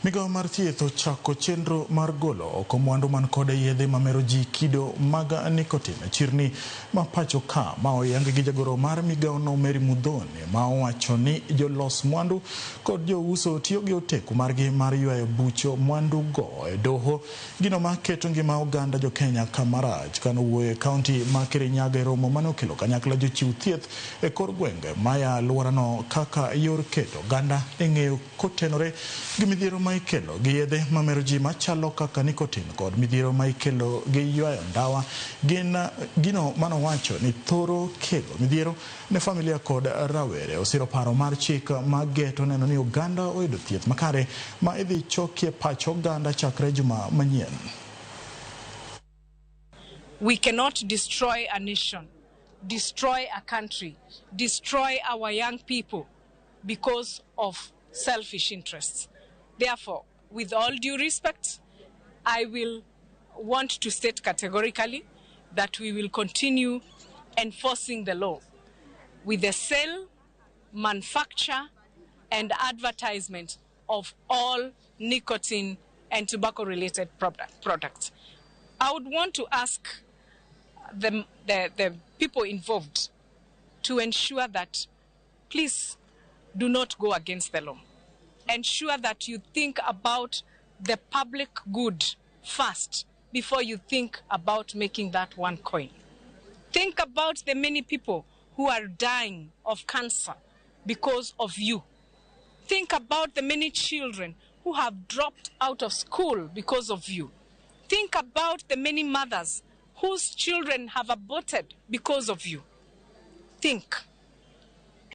Migawo mar thieth ochako chenro mar golo oko mwandu man kod yedhe mamero ji kido mag nicotine e chirni ma pacho ka ma oyang gi jagoro mar migawono Mary Muthoni ma owacho ni jolos mwandu kod jouso tiyo gi oteku margi mar ywayo bucho mwandu go e doho gino ma keto ngima oganda jo Kenya kamarach. Kane owuoyo e kaunti ma Kirinyaga e romo mane okelo kanyakla jochiw thieth e kor gwenge maya alworano kaka yor keto oganda e ng'eyo kotenore gi midhiero ma ikelo gi yedhe mamero ji machalo kaka nicotine kod midhiero ma ikelo gi ywayo ndawa gin gino manowacho ni thoro kelo midhiero ne familia kod rawere. Osiro paro mar chik ma geto neno ni oganda oyudo thieth makare ma idhi chokie pach oganda chakre juma manyien. We cannot destroy a nation, destroy a country, destroy our young people because of selfish interests. Therefore, with all due respect, I will want to state categorically that we will continue enforcing the law with the sale, manufacture, and advertisement of all nicotine and tobacco-related products. I would want to ask the people involved to ensure that, please, do not go against the law. Ensure that you think about the public good first before you think about making that one coin. Think about the many people who are dying of cancer because of you. Think about the many children who have dropped out of school because of you. Think about the many mothers whose children have aborted because of you. Think.